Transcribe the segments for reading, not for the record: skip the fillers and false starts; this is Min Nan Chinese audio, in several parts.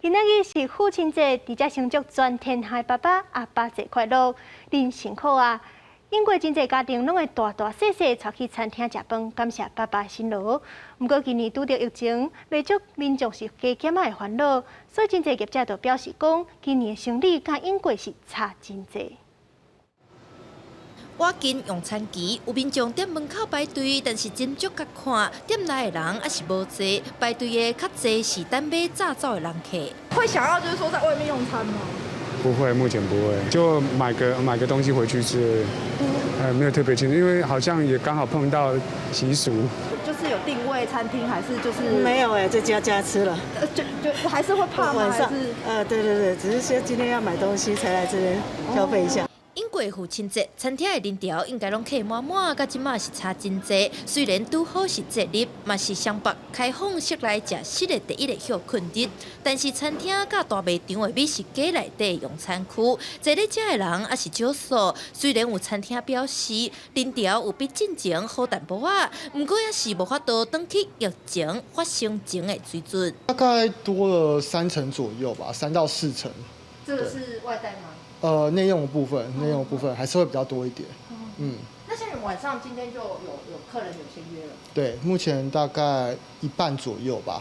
今仔日是父親節，佇遮先祝全天下的爸爸阿爸節快樂。恁辛苦啊！英國真濟家庭攏會大大細細𤆬去餐廳食飯，感謝爸爸辛勞。毋過今年拄著疫情，袂少民眾是加減仔的煩惱，所以真濟業者就表示講，今年的生理佮往過是差真濟。倚近用餐期，有民眾佇門口排隊，但是斟酌佮看，店內的人猶是無濟，排隊的較濟是等欲紮走的人客。會想要就是說在外面用餐嗎？不會，目前不會，就買個東西回去吃，沒有特別清楚，因為好像也剛好碰到習俗。就是有訂位餐廳還是就是？沒有哎，在家吃了。就還是會怕嗎？晚上？對對對，只是說今天要買東西才來這邊消費一下。往過父親節，餐廳的人潮應該攏客滿滿，佮這馬是差真濟。雖然拄好是節日，嘛是雙北開放室內食食的第一个歇睏日，但是餐廳佮大賣場的美食街內底用餐區，坐咧食的人猶是少數。雖然有餐廳表示人潮有比進前好淡薄仔，毋過猶是無法度轉去疫情發生前的水準。大概多了3成左右吧，3到4成。這個是外帶嗎？內用的部分，內用的部分還是會比較多一點。嗯。那像你們晚上今天就有客人有先約了？對，目前大概一半左右吧。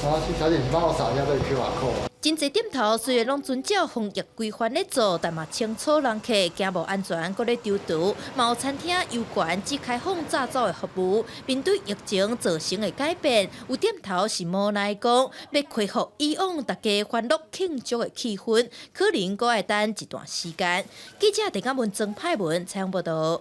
好，小姐，你幫我掃一下這個 QR code。真濟店頭雖然攏遵照防疫規範咧做，但嘛清楚人客驚無安全，閣咧躊躇。嘛有餐廳猶懸只開放紮走的服務，面對疫情造成的改變，有店頭是無奈講，欲恢復以往大家歡樂慶祝的氣氛，可能閣愛等一段時間。記者鄭嘉文、曾派文採訪報導。